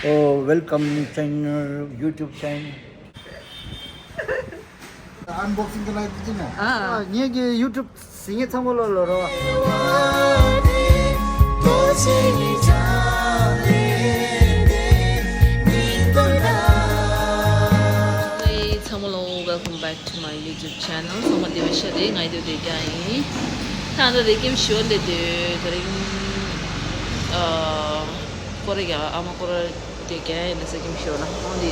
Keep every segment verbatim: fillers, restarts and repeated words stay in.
Oh, welcome channel, YouTube channel. Unboxing གི་ལ་ཡིན་ན། ཨ། ངེད་ཀྱི་YouTube་ཟིན་ངེད་ཚང་མ་ལོ་ལོ་རོ། ཚང་མ་ལོ། Welcome back to my YouTube channel. ཚང་མ་བདེ་པོ་ཤ་རེད། ང་ཡི་དུ་བདེ་རྒྱ་ཡིན། ད་ད་དེ་ཀེམ་ཞོ་ལེ་དུ་དེ་རིང་ཨ་ཀོ་རེ་ག་ཨ་མ་ཀོ་རེ་དེ་ག་ཡིན་ན་ས་ཀེམ་ཞོ་ལ་ཨོ་དེ་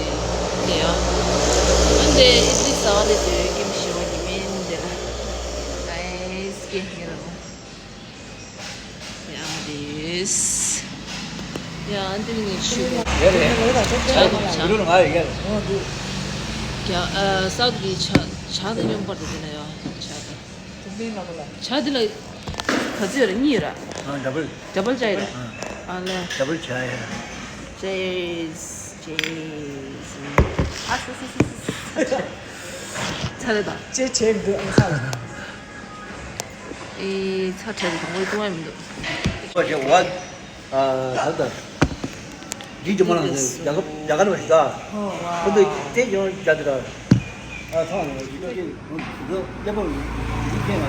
དེ་ཡ་ཨ་འདི་ཨི་ལི་ཟ་བ་ལེ་དུ་ཀེམ་ཞོ་གི་མིན་དེ་ལ་ཨེ་སྐེ་ངེ་ར་ཡ་མ་དེས། ཡ་ཨ་འདི་ནི་ཆུ་ཡ་རེད། ཆ་དང་ཆ། ཡུ་རོ་ང་ཡི་ཡ་རེད། ཡ་ཨ་ས་གི་ཆ་ཆ་དང་མཉམ་པར་དུ་དེ་ན་ཡ་ཆ་དང་། ཆ་དེ་ལ་ག་ཚོད་ཡོད་རེད། གཉིས་ཡོད་ར། ཨ་ཌབ་བལ། ཌབ་བལ་ཆ་ཡོད་ར། ཨ་ལེ། ཌབ་བལ་ཆ་ཡོད་ར། ཅེས་ཅེས། ཨ་སི་སི་སི་སི། ཚ་རེད་ད། ཅེས་བྱས་མི་འདུག་ཨ་ས་ལ། ཨེ་ཚ་ཁྲལ་གྱི་དང་པོ་ལྟུང་བ་མི་འདུག་ཨ་ད་ད། ཇི་ཇི་མ་ལ་རྒྱ་གར་རྒྱ་གར་བ་ཞིག་ད། ཁོ་ཚོ་དེ་ཡང་རྒྱ་དེ་ད། ཨ་ཚང་ལ་ཡི་གེ་ལེ་པོ་ཡི་གེ་ལ།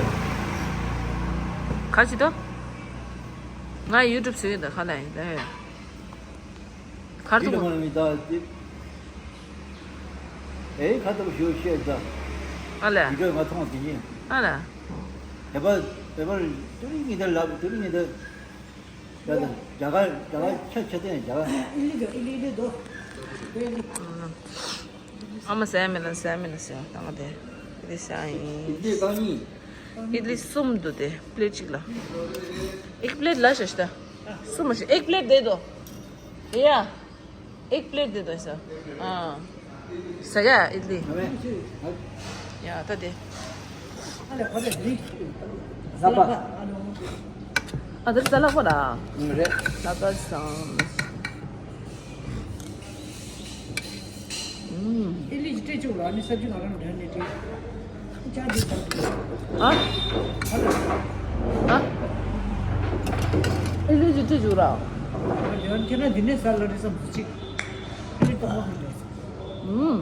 ག་ཅི་ད། ང་ཡུ་ཊུབ་ཟེར་གི་ད་ཁ་ལ་ཡིན་ད། གར་དུ་མ་མི་ད་དེ། ཨེ་ཁ་ཏུ་ཞུ་ཤེས་ད། ཨ་ལེ། ཡི་གེ་ང་ཚང་དེ་ཡིན། ཨ་ལེ། དེ་པ་དེ་པ་དུ་རིང་ངེ་ད་ལབ་དུ་རིང་ངེ་ད། རྒྱ་གར་རྒྱ་གར་ཆ་ཆ་ཏན་རྒྱ་གར། ཨི་ལི་དོ་ཨི་ལི་ཨི་ལི་དོ། ཨ་མ་ཟས་མེད་ལ་ཟས་མེད་ལ་ཟས་བཏང་དེ་ཨི་ལི་ཟས་ཡིན། ཨི་ལི་གང་ཡིན། ཨི་ལི་གསུམ་འདུག་དེ་པླེ་ཊི་གཅིག་ལ། ཨེག་པླེ་ཊི་ལ་ཤ་ཤ་ད། གསུམ་མ་ཤ་ཨེག་པླེ་ཊི་དེ་དོ། ཡ། ཨེག་པླེ་ཊི་དེ་དོ་ས། ཨ། ཟ་ཡ་ཨི་ལི། ཡ་ད་དེ། ལ་པ། ཨ་ད་ས་ལ་པ་ར། ཨུ་རེད། ལ་པ་སང་། ཨུམ། ཨི་ལི་ཅི་སྤྲད་བཅུག་ལ་ནི་ས་བཅུ་ང་རང་འདྲ་ནི་ཅི། ཅག་འདི་ཅག་ཨ། ཨ། ཨི་ལི་ཅི་སྤྲད་བཅུག་ར། ཨ་འདི་ཁྱེད་རང་འདི་ནས་ས་ལ་རི་སམ་ཅིག་ཨི་ལི་ཏོག་མ་ཧུ་འདྲ། ཨུམ།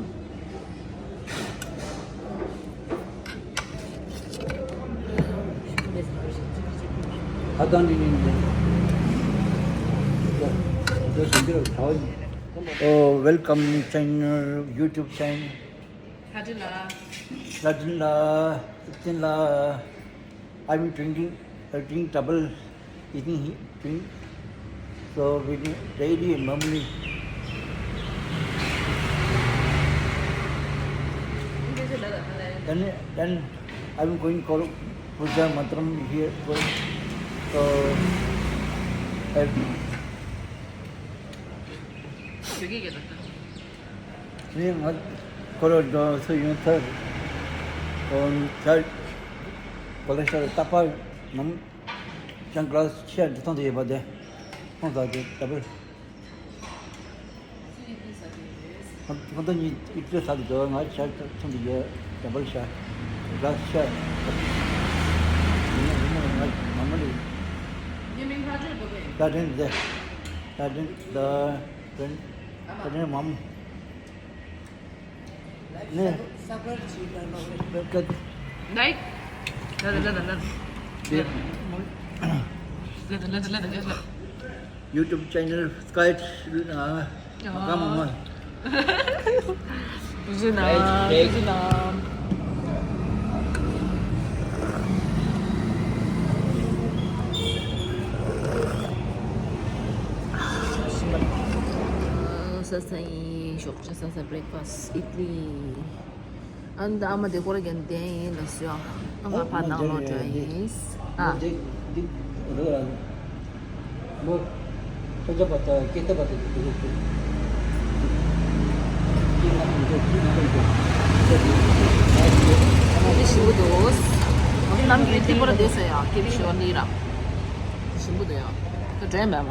ཁ་ཏང་འདི་ནི་འདི། འདི་ཞིག་འདིར་བྱའོ། Oh, welcome channel, YouTube channel. Sadrila. Sadrila, Sadrila. I've been drinking, uh, drink double, eating he- drink. So we drink daily and normally. Then, then I'm going for puja mantram here. Going. So I ངས་ང་ཁོ་ར་འགྲོ་སུ་ཡོང་ཐབས། ཨོ་ད་གོ་ལ་ཤར་རྟག་པར་ནམ་ཅང་ག་ལ་ཤར་འདི་ཐོང་དེ་ཡོད་པ་དེ་ཐོང་ས་དེ་ད་བར། ཁོང་ཁོང་ཚོ་གཉིས་ཨིབ་ཏི་ས་དེ་འགྲོ་ང་ཤར་ཐོང་དེ་ཡོད་ད་བར་ཤར་ག་ལ་ཤར། ཡིན་ན་ཡིན་ན་ང་མ་མ་རེད། ད་དྲན་དེ་ད་དྲན་ད། ནས། Like. ལ་ལ་ལ་ལ་ལ། ལ་ལ་ལ་ལ་ལ། YouTube channel subscribe། ཨ། མ་ཀ་མ་མ། བཟོས་ན། བཟོས་ན། ས་ས་ཡིན་ཞོགས་ས་ས་breakfast ཨིད་ལི། ཨན་ད་ཨ་མ་དེ་སྐོར་རྒན་ལྡན་ཡིན་ལ་སུ་ཡ། ཨ་མ་ཕ་ནང་ལོག་འགྲོ་ཡིན། ཨ། འདི་འདི་རོ་ལ། མོ། ཁྱོད་ཚོ་པ་ད་སྐད་བཏབ་པ་དེ་འདི་རེད་དེ། འདི་ཞིམ་པོ་འདུག་ཨ་མ་ནམ་གྱི་ཏི་པོ་ར་བསྡད་ས་ཡ་ཀེ་རི་ཞོ་ནི་ར། ཞིམ་པོ་འདུག་ཡ། ད་དྲན་མེད་མ།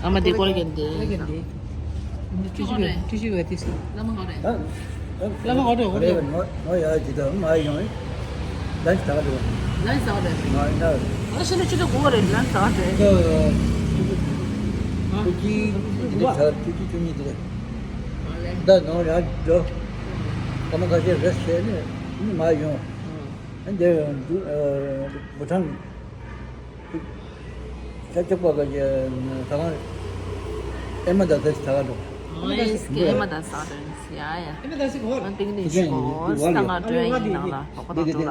ཨ་མ་དེ་སྐོར་རྒན་ལྡན་ཡིན། ཀྲི་ཤི་ཀྲི་ཤི་ཝེ་ཏི་སི། བླ་མ་ཧོ་རེད། བླ་མ་ཧོ་རེད་ཧོ་རེད། ནོ་ནོ་ཡ་ཇི་ད་མ་ཡོང་། ལན་ས་རེད། ལན་ས་རེད། ང་ཡིན་ད། ང་ཤི་ན་ཅི་ད་གོ་རེད་ལན་ས་རེད། ང་ ཁྱོད་ཀྱིས་འདི་ཚར་ཁྱོད་ཀྱིས་ཁྱོད་གཉིས་དེ་ད་ནང་ར་འགྲོ། སྐར་མ་ཁ་ཤས་རེ་བྱས་ནས་ནི་མ་ཡོང་། འདི་བུ་ཁྲང་ས་ཆ་པ་ག་ས་ག་ཨེ་མ་ད་ས་ཆ་ད་ག་འགྲོ། ཨེ་མ་ད་ས་ད་ཡ་ཡ། ཨེ་མ་ད་ས་ག་ཧོར་ཏིང་ནི་ཆུ་གོ་ས་ང་འགྲོ་ཡིན་ནང་ལ་ལོག་པ་དང་འགྲོ་ལ།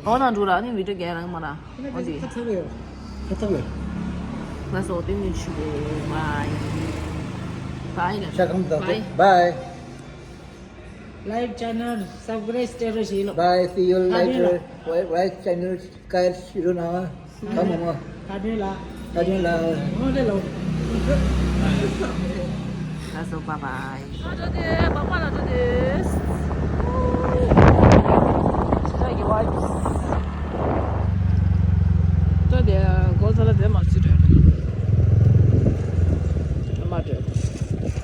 འོ་ན་འགྲོ་ལ་ནི་བི་ཌིའོ་རྒྱག་རང་མ་ན། འོ་དེ། ཁ་ཚ་གི་ཡོད། ཁ་ཚ་གི་ཡོད། ང་སོགས་ཏིང་ནི་ཆུ་གོ། བའི། བའི་ལ། ཤ་ཁམ་དང་བའི། བའི། Like channel subscribe སྤྲད་རོགས་བྱེད་ལོ། Bye, see you later. Bye, channel subscribe ཞུ་རོགས་གནང་། ད་མོ་མོ། ད་དྲན་ལ། ད་དྲན་ལ། ངོ་དེ་ལོ། ལགས་སོ། Bye bye. ང་འགྲོ་དེ་བག་མ་ལ་འགྲོ་དེ། ཇི་འདྲ་གི་vibes. ད་དེ་གོ་ས་ལ་དེ་མ་སུ་འགྲོ་ཡ། མ་འགྲོ།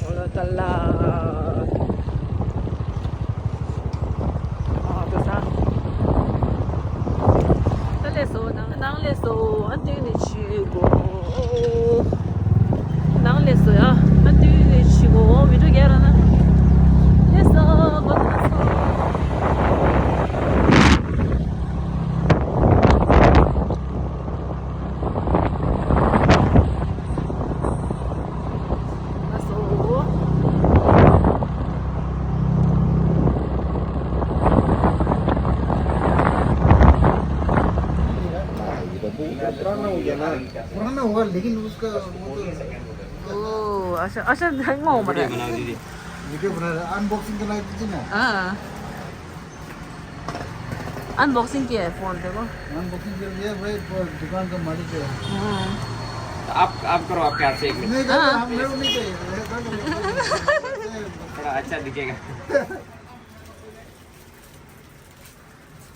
འོ་ལ་ད་ལ། ཨ་ད་ས། ད་ལས་སོ་ནང་ནང་ལས་སོ་ཨ་ཏིང་ནི་ཆུ་གོ། ནང་ལས་སོ་ཡ་ཨ་ཏིང་ནི་ཆུ་གོ་བི་ཌིའོ་རྒྱག་ར་ན། ལས་སོ་གོ་ད་སོ། पुराना हो गया ना। पुराना होगा, लेकिन उसका वो तो ओ, अच्छा, अच्छा, नहीं, वो मरा। वीडियो बना रहे, अनबॉक्सिंग करना है किसी ने? हाँ। अनबॉक्सिंग किया है फोन, देखो। अनबॉक्सिंग कर लिया भाई, वो दुकान का मालिक है। हाँ। तो आप, आप करो, आपके हाथ से एक मिनट। नहीं, नहीं, हाँ। हम लोग नहीं चाहिए। थोड़ा अच्छा दिखेगा।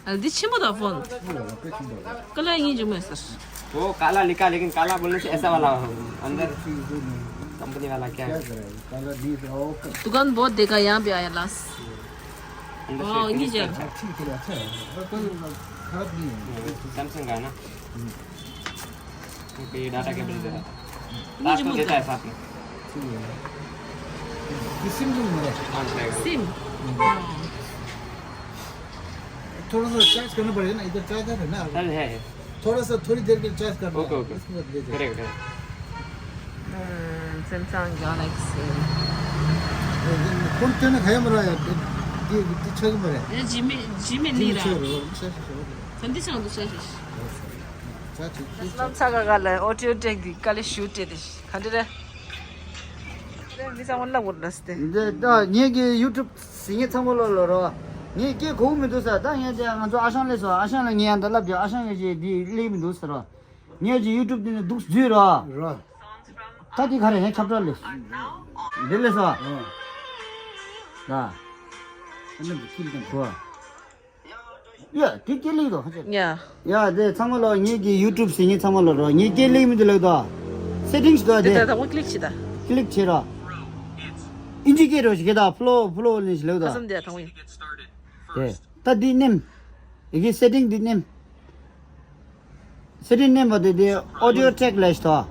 ཨ། འདི་ཆེན་པོ་དང་ཕོན། ཀ་ལ་ཡིན་རྒྱུ་མེད་ཟེར། वो काला लिखा, लेकिन काला बोलने से ऐसा वाला अंदर कंपनी वाला क्या है? दुकान बहुत देखा यहाँ पे आया लास्ट। अंदर से ओ, फिनिश नीचे। अच्छा है, अच्छा है। कोई खराब नहीं है। सैमसंग का है ना? क्योंकि ये डाटा केबल दे रहा था। लास्ट को देता है साथ में। ठीक है। ये सिम क्यों नहीं मिला? हाँ, ठीक है। सिम। थोड़ा सा चार्ज करना पड़ेगा ना, इधर चार्जर है ना? चार्ज है, है। थोड़ा सा, थोड़ी देर के लिए चार्ज करना है। Okay, okay. उसके बाद ले जाओ। करेगा, करेगा। हम्म, सैमसंग गैलेक्सी। फोन क्यों ना खाया मरा यार? ये, ये छह के मरे। ए, जिमी, जिमी नहीं रहा। छह, छह, छह। संदीप संग तो छह, छह। छह, छह। ལམ་ཚ་ག་ག་ལ་ཨོ་ཌིའོ་ཊེག་གི་དཀའ་ལས་ཞུ་སྤྲད་དེ་ག་འདྲ་རེད། རེད་མི་ཚང་མ་ལབ་དགོས་རེད་ཟེར་ཏེ། འདི་ད་ངེད་ཀྱི་ཡུ་ཊུབ་གཟིགས་མཁན་ཚང་མ་ལོ་ལོ་རོ། ངས་སྐད་གོ་གི་མི་འདུག་ས། ད་ངས་དེ་ང་ཚོ་ཨ་ཞང་ལས་སོ། ཨ་ཞང་ལ་ངས་ཡང་ད་ལབ་རྒྱུ། ཨ་ཞང་ངས་ཅིག་འདི་སླེབས་མི་འདུག་ཟེར་རོ། ངས་ཅིག་ཡུ་ཊུབ་འདི་ནས་འདུག་འཛུལ་རོ། རོ། ད་འདི་ག་རེ་ངས་ཁྱབ་བསྒྲགས་ལས་འདི་ལས་སོ། ཨ། ད་ཨ་ནི་འདི་ཁྱིམ་དང་གོ། ཡ། དེ་སྐད་ལེགས་དོ། ཡ། ཡ། དེ་ཚང་མ་ལོ་ངེད་ཀྱི་ཡུ་ཊུབ་གཟིགས་མཁན་ཚང་མ་ལོ་རོ། ངའི་སྐད་ལེགས་མི་འདུག་ལབ་དོ། སེ་ཊིང་ཞིག་དོ་དེ། དེ་ད་དང་པོ་ཀི་ལིག་བྱེད་ད། ཀི་ལིག་བྱེད་རོ། ཨིན་ཇི་སྐད་རོ་ཞིག་གི་ད་ཕློ་ཕློ་ནི་ཞིག་ལབ་དོ། ཨ་སམ་དེ་དང་པོ་ཡིན། དེ་ད་འདི་ནེམ། ཡི་གེ་སེ་ཊིང་འདི་ནེམ། སེ་ཊིང་ནེམ་པ་དེ་དེ་ཨོ་ཌིའོ་ཊེག་ལབ་ཞིག་དོ།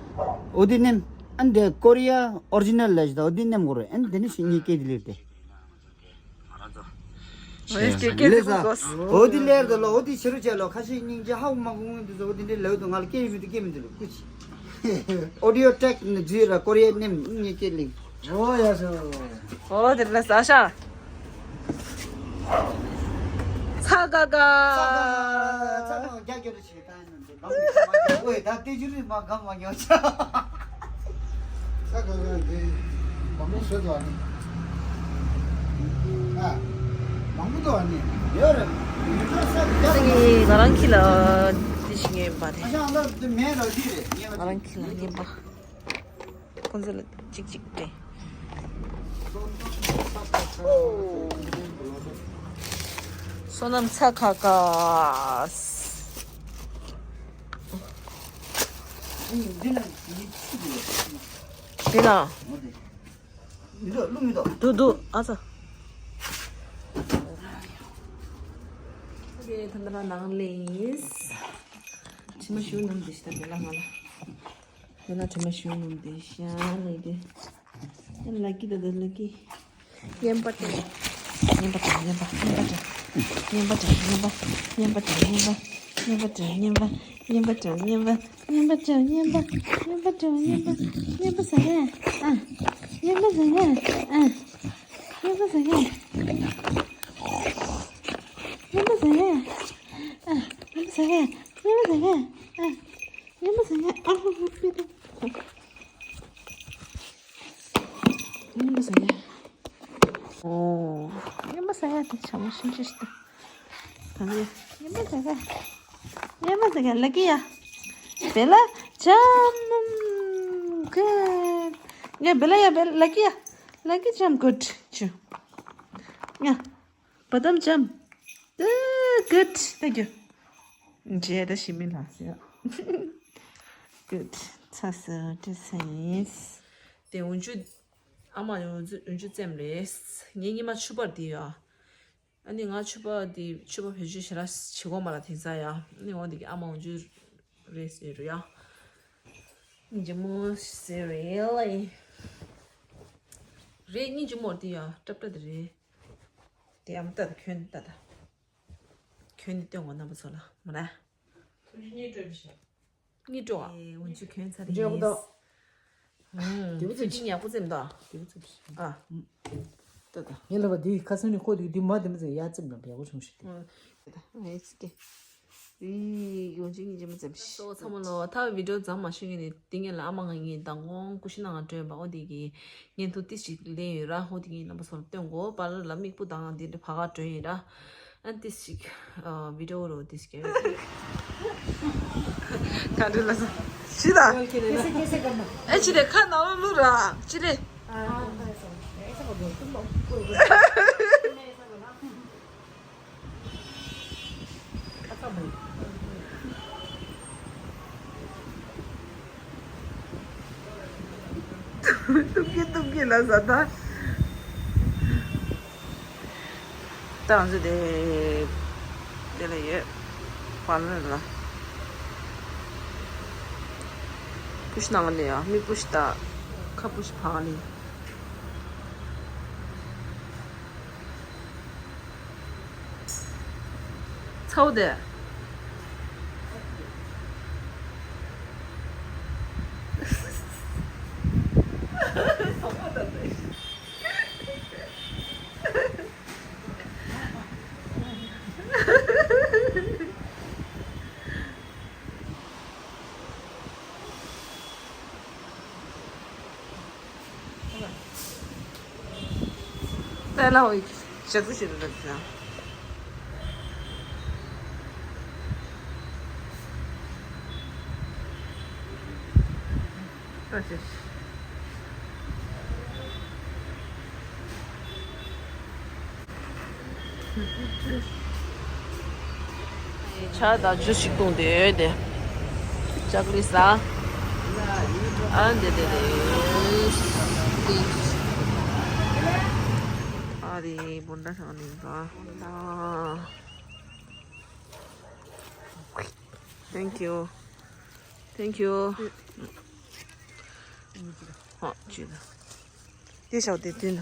འོ་དེ་ནེམ། ཨ་ནི་དེ་ཀོ་རི་ཡ་ཨོ་རི་ཇི་ནལ་ལབ་ཞིག་དོ། འོ་དེ་ནེམ་གོ་རོ། ཨ་ནི་དེ་ནི་ཞིག་ངའི་སྐད་དེ་ལེགས་དེ། ཨོ་དེ་ལེར་དུ་ལོ། ཨོ་དེ་ཕྱི་རུ་བྱས་ལོ། ཁ་ཤས་སྙིང་རྗེ་ཧ་གོ་མ་གོ་མི་འདུག་ཟེར། ཨོ་དེ་འདྲའི་ལེའུ་དུ་ང་ལ་སྐད་མི་འདུག་སྐད་མི་འདུག་ལོ། ཀུ་ཅི། ཨོ་ཌིའོ་ཊེག་ནི་འཛུལ་ར་ཀོ་རི་ཡའི་ནེམ་ངའི་སྐད་ལེགས། ཨོ་ཡ་སོ། ཨོ་དེ་ལ་ས་ཤ། ཚ་ག་ག། ཚ་ག་ག། ཚ་ག་ག་རྒྱ་སྐྱོ་རུ་ཆེ་ད་ཡིན། ཨོའི་ད་ལྟའི་ཅི་རིགས་མ་གམ་མ་ཉོ་ཆ། ས་ག་ག་གི་བམ་པོ་བཟོས་དོ་ཨ་ནི། ཨ། མང་པོ་དོ་ཨ་ནི། ཡོད་རེད། ཡུལ་ས་རྒྱ་ས་ངའི་ང་རང་ཁྱི་ལ་འདི་ཞིག་ཉོས་པ་དེ། ཨ་ཞང་ཨ་ད་དེ་མེད་ར་འདི་རེད། ངས་ང་རང་ཁྱི་ལ་ཉོས་པ། ཁོང་ཚོ་ལ་གཅིག་གཅིག་སྤྲད། བསོད་ནམས་ཚ་ཁ་ཁ། འདི་ལ། འདུག་འདུག་ཨ་ཚ། ཨོ་ཁེ། ད་ནི་ལ་ནང་ལེན། ཕྱི་མ་ཞུ་ནམ་དེ་ཤི་ད་དེ་ལ་ང་ལ། ཁོ་ན་དྲི་མ་ཞུ་ནམ་དེ་ཤ་ནི་དེ། ལ་ཀི་ད་ད་ལ་ཀི། སྙན་པ་དྲན། སྙན་པ་དྲན། སྙན་པ་དྲན། སྙན་པ་དྲན། སྙན་པ་དྲན། སྙན་པ་དྲན། སྙན་པ་དྲན། སྙན་པ་དྲན། སྙན་པ་དྲན། སྙན་པ་དྲན། སྙན་པ་དྲན། སྙན་པ་དྲན། སྙན་པ་དྲན། སྙན་པ་ཟ་ཡ། ཨ། སྙན་པ་ཟ་ཡ། ཨ། སྙན་པ་ཟ་ཡ། སྙན་པ་ཟ་ཡ། ཨ། སྙན་པ་ཟ་ཡ། སྙན་པ་ཟ་ཡ། ཨ། སྙན་པ་ཟ་ཡ། ཨ། ཧུ་ཧུ་པི་ཏི། སྙན་པ་ཟ་ཡ། ཨོ། སྙན་པ་ཟ་ཡ་དེ་ཆ་མ་ཤིན་ཤིན་ཤིན། ད་ནི་སྙན་པ་ཟ་ཡ། སྙན་པ་ཟ་ཡ། ལ་ཀི་ཡ། བེ་ལ་ཇམ་གུད། ངས་བེ་ལ་ཡ་བེ་ལ་ཀི་ཡ། ལ་ཀི་ཇམ་གུད། ཆུ། ཡ། བ་དམ་ཇམ། Good. Thank you. ཇེ་ད་ཤི་མི་ལ་སི་ཡ། Good. ཚ་ས་ཏི་སེན་སི། དེ་འོན་ཆུ། ཨ་མ་ཡོང་འོན་ཆུ་བཙེམ་རེད། ངའི་ཉི་མ་ཕྱུ་པར་དེ་ཡོད། ཨ་ནི་ང་ཕྱུ་པ་དེ་ཕྱུ་པ་བེད་སྤྱོད་ཞེ་དྲག་བྱེད་གོ་མ་ལ་དེང་སང་ཡ། ཨ་ནི་འོ་དེ་གི་ཨ་མ་འོན་ཆུ་རེད་ཟེར་རུ་ཡ། སྙིང་རྗེ་མོ་ཟེར་རེད་ལ་ཡིན། རེད་སྙིང་རྗེ་མོ་དེ་ཡ་སྐྲ་སྐྲ་དེ་རེད། དེ་ཡ་མ་ལྟ་ད་ཁྱོད་ལྟ་ད། ཁྱོད་ནི་སྟོན་གོ་རྣམ་པ་ཚོ་ལ་མ་རེད། གཉིས་སྤྲོ་བ། ཨེ་འོན་ཆུ་གྱོན་ཚར་ཡིན། འཇོག་དོ། ཨུམ། དེ་བུ་ཚོ་ཅི་ཉག་པོ་བཙེམ་དོ། དེ་བུ་ཚོ་ཅི། ཨ། ད་ད། ངས་ལབ་པ་འདི་ཁ་སང་ནས་ཁོ་དེ་འདི་མ་དེ་མ་ཚད་ཡ་བཙེམ་ན་བལ་པོ་བྱུང་ཞིག་དེ། ཨུམ། ད་ད་ངས་ཀྱི། ཨི་ཡོང་ཅིག་ཉིན་རྗེས་མ་བཙེམ་ཤིག་ཚང་མ་ལོ་ཐ་བི་ཌིའོ་མཚམས་མ་ཤོད་ཀྱི་ནི་དེ་ངས་ལ་ཨ་མ་ང་ངས་མདང་དགོང་ཀུ་ཤི་ནང་ང་འགྲོ་ཡིན་པ་ཨོ་དེ་གི་ངས་ཐུག་ཏིས་ཅིག་ལེན་ཡོད་ར་ཨོ་དེ་གི་རྣམ་པ་ཚོར་སྟོན་གོ་པ་ལ་ལ་མིག་སྤུ་དང་དེ་འདྲ་བག་ག་འགྲོ་ཡིན་ར། ཨན་ཏིས་ཅིག་ཨ་བི་ཌིའོ་རོ་ཏིས་ཀེ། ག་འདྲ་ལ་ས། ཤི་ད། ཨེ་ཅི་རེད་ཁ་ནང་ལོ་ལུ་ར་ཅི་རེད། ཏུབ་ཀི་ཏུབ་ཀི་ལ་ས་ད། ད་ང་ཚོ་དེ་དེ་ལ་ཡོད། པཱ་ལར་ལ། པུ་ཤི་ནང་ལ་ཡ་མི་པུ་ཤི་ད། ཁ་པུ་ཤི་བག་ལ། ཚའོ་དེ། ཏའི་ལ་འོ་ཞག་ཚི་ཞིག་ཏུ་ད་ཅི་ན། ད་ཅི། ཆ་དང་ཇུས་ཞིག་བཏུང་སྟེ་ཡོད་དེ། ཅག་ལི་ས། ཨ་འདི་འདི་འདི། ཨ་རི་བུན་ད་ཧང་ནིང་ག Thank you. Thank you. ཧོ་ཅི་ད། དེ་ཞའོ་དེ་དུས་ན།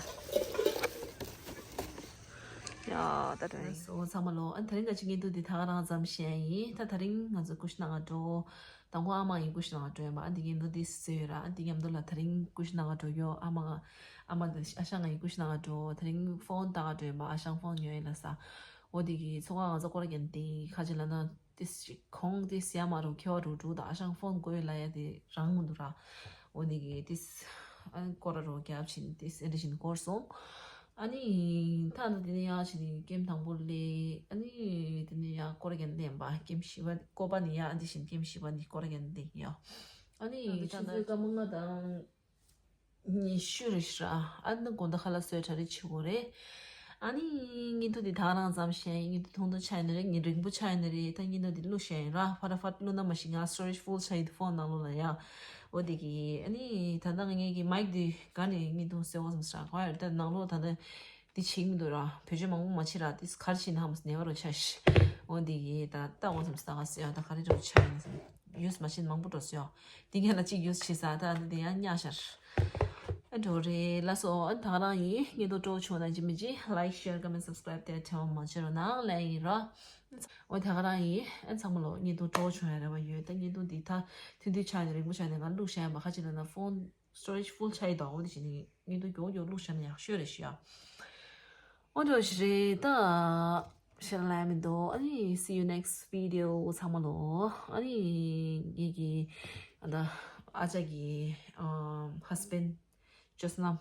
ཡ་ད་དྲན། སོ་ཚང་མ་ལོ། ཨ་ད་རིང་ང་ཅི་ངེད་དུ་དེ་ད་ག་རང་ཙམ་བཤད་ཡིན། ད་ད་རིང་ང་ཚོ་ཀུ་ཤི་ནང་ང་འགྲོ། དང་པོ་ཨ་མ་ཡིན་ཀུ་ཤི་ནང་ང་འགྲོ་ཡིན་པ། ཨ་འདི་ངེད་དུ་དེ་ཟེར་ཡོད་ར། ཨ་འདི་མཉམ་དུ་ལ་ད་རིང་ཀུ་ཤི་ནང་ང་འགྲོ་ཡོ། ཨ་མ་ཨ་མ་དེ་ཨ་ཞང་ང་ཡིན་ཀུ་ཤི་ནང་ང་འགྲོ། ད་རིང་ཕོན་ལྟ་ག་འགྲོ་ཡིན་པ། ཨ་ཞང་ཕོན་ཉོ་ཡིན་ལ་ས། འོ་འདི་གི་ཚོ་ཁ་ང་ཚོ་སྐོར་རྒྱན་དེ་ཁ་ཅིག་ལ་ན། ཏིས་ཅིག་ཁོང་ཏིས་ཡ་མ་རུ་ཁེ་བ་རུ་རུ་དང་ཨ་ཞང་ཕོན་གོ་ཡོད་ལ་ཡ་དེ་རང་མི་འདུག་ར། འོ་ནི་གི་ཏིས་ཨ་སྐོར་ར་རོ་རྒྱབ་ཕྱིན་ཏིས་ཨེ་འདྲ་བཞིན་སྐོར་སོང་། ཨ་ནི་ཐ་ན་དེ་ནི་ཡ་ཕྱིན་ནི་ཀེམ་དང་པོ་ལས་ཨ་ནི་དེ་ནི་ཡ་སྐོར་རྒྱན་ལེན་པ་ཀེམ་བཞི་པ་ཀོ་པ་ནི་ཡ་ཨ་འདི་བཞིན་ཀེམ་བཞི་པ་ནི་སྐོར་རྒྱན་ལེན་ཡ། ཨ་ནི་ཆུ་ཚོད་སྐར་མ་ལྔ་དང་། ཉི་ཤུ་རེད་ཤག་ར། ཨ་ནི་དགོང་དག་ཁ་ལག་བཟོས་གྲ་སྒྲིག་བྱེད་དགོས་རེད། ཨ་ནི་ཉིན་ཐོ་འདི་ད་ག་རང་ཙམ་བཤད་ཡིན། ཉིན་ཐོ་ཐུང་ཐུང་ཆགས་ཡིན་ན་རེད། ཉིན་རིང་པོ་ཆགས་ཡིན་ན་རེད། ད་ཉིན་ཐོ་འདི་བླུགས་བཤད་ཡིན་ར། ཕ་ར་ཕ་བླུགས་ན་མ་ཤི་ང་སི་ཊོ་རེཇ་ཕུལ་ཆགས་ཡིན་ཕོན་ནང་ལོགས་ལ་ཡ། འོ་དེ་གི་ཨ་ནི་ད་ལྟ་ངས་ཀྱི་མའིག་འདི་ག་ནས་ཉིན་ཐོ་བཟོས་འོ་ཙམ་ཞག་ག་ཡོད་ད་ནང་ལོགས་ད་ལྟ་འདི་བྱེད་མི་འདུག་ར། བེད་སྤྱོད་མང་པོ་མ་བྱེད་ར། འདི་གར་བྱེད་ན་ཧམ་ནེ་བ་རོ་ཆ་ཤི། འོ་དེ་གི་ད་ལྟ་འོ་ཙམ་ཞག་ག་སེ་ཡ་ད་ག་རེ་རོ་ཆགས་ཡིན་ཟེར། ཡུས་མ་ཤེས་མང་པོ་འགྲོ་སོང་། དེ་ངས་ལ་གཅིག་ཡུས་བྱེད་ས་ད་འདི་དེ་ཡང་ཉག་ཤར། ཨ་འགྲོ་རེད་ལ་སོ། ཨ་ད་ག་རང་ཡིན། ངས་དོ་སྤྲོ་བྱུང་ན་ཇི་མི་ཇི་like share comment subscribe དེ་ཐེངས་མ་བྱེད་རོགས་གནང་ལན་ཡིན་རོ། ཨོ་ད་ག་རང་ཡིན། ཨ་ཚང་མ་ལོ་ངས་དོ་སྤྲོ་བྱུང་ཡ་རེ་བ་ཡོད། ད་ངས་དོ་འདི་ད་ཐུན་དུས་ཆགས་ནས་རིང་པོ་ཆགས་ནས་ང་བླུགས་བཞག་ཡ་མ་ཁ་ཅིག་ལ་ན་phone storage full ཆགས་ཡི་འདུག་འོ་དེ་བྱས་ནས་ངས་དོ་མགྱོགས་མགྱོགས་བླུགས་བཞག་ན་ཡག་ཤོས་རེད་ཤི་ཡ། འོ་འདྲ་ཞིག་རེད་ད། ཤེར་ལ་མི་འདུག་ཨ་ནི་see you next video ཚང་མ་ལོ། ཨ་ནི་ངེད་ཀྱི་ཨ་ད་ཨ་ཅག་གི་ཨམ་husband ཅོ་སྣམ།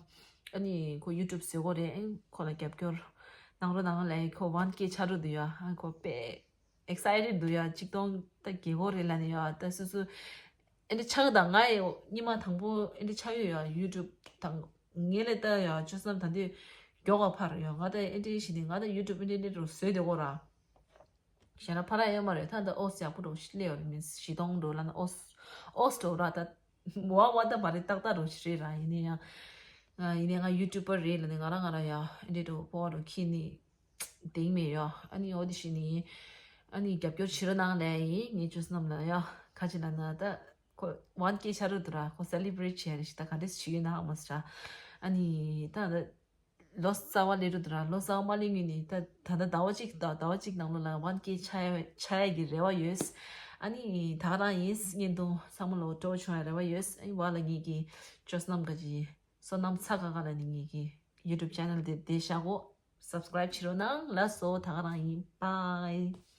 ཨ་ནི་ཁོ་YouTube བཟོས་གོ་རེད། ཨ་ཁོ་ལ་རྒྱབ་སྐྱོར་གནང་རོགས་གནང་ལབ། ཁོ་one K ཆགས་འགྲོ་འདུག་ཡ། ཨ་ཁོ་དཔེ་excited འདུག་ཡ། ཆིག་སྟོང་ད་རྒྱལ་སྒོ་རེད་ལབ་ནས་ཡ། ད་སོ་སོ་ཨེ་འདྲ་ཆགས་དང་ང་ཡི་ཉི་མ་དང་པོ་ཨེ་འདྲ་ཆགས་ཡོད་ཡ། YouTube དང་ངས་ལས་ལྟ་ཡ་ཅོ་སྣམ་ད་འདི་མགྱོགས་པ་ཕར་ཡ། ང་ད་ཨེ་འདྲ་ཞིག་ནི་ང་ད་YouTube ཨེ་འདྲ་འདྲ་རུ་བཟོས་བསྡད་གོ་ར། གཞན་ལ་ཕ་ར་ཡོད་མ་རེད། ད་ད་ཨོས་ཡག་པོ་རུ་སླེབས་ཡོད་རེད། མིན་ཞི་ཏོང་རུ་ལ་ན་ཨོས་ཨོས་རུ་ར་ད་བ་བ་ད་མ་རེད། ཏག་ཏག་རུ་ཞིག་རེད་ར། ཡིན་ནའི་ཡང་ཡིན་ནའི་ང་YouTuber རེད་ལ་ནི་ང་ར་ང་ར་ཡ་ཨེ་འདྲ་རུ་ཕོ་བ་རུ་ཁྱི་ནི། དེང་མེད་ཡོ། ཨ་ནི་འོ་དེ་བཞིན་ནི། ཨ་ནི་རྒྱབ་སྐྱོར་བྱེད་རོགས་གནང་ལབ་ཡིན། ངས་ཅོ་སྣམ་ལ་ཡོ། ཁ་ཅིག་ལ་ན་ད་ཁོ་one K ཆགས་འགྲོ་འདུག་ར། ཁོ་celebrate བྱས་རེད་ཤི། ད་ག་འདྲས་བྱེད་ཡོད་ན་ཧ་མ་སི་ར། ཨ་ནི་ད་ད་ལོ་གསར་བ་སླེབས་འགྲོ་འདུག་ར། ལོ་གསར་བ་མ་སླེབས་སྔོན་ནས་ད་ད་ད་ཟླ་བ་གཅིག་ད་ཟླ་བ་གཅིག་ནང་ལོ་ལ་one K ཆགས་ཆགས་ཡ་གི་རེ་བ་ཡོད། ཨ་ནི་ད་ག་རང་ཡིན། བརྙན་ཐུང་ཚང་མ་ལོ་སྤྲོ་བྱུང་ཡ་རེ་བ་ཡོད། ཨ་ནི་བ་ལ་ངེད་ཀྱི་ཅོ་སྣམ་ག་ཅི། བསོད་ནམས་ཚ་ཁ་ཁ་ལ་ནི་ངེད་ཀྱི་YouTube channel དེ་བསྡད་བཞག་གོ། subscribe བྱེད་རོགས་གནང་ལ་སོ། ད་ག་རང་ཡིན། bye།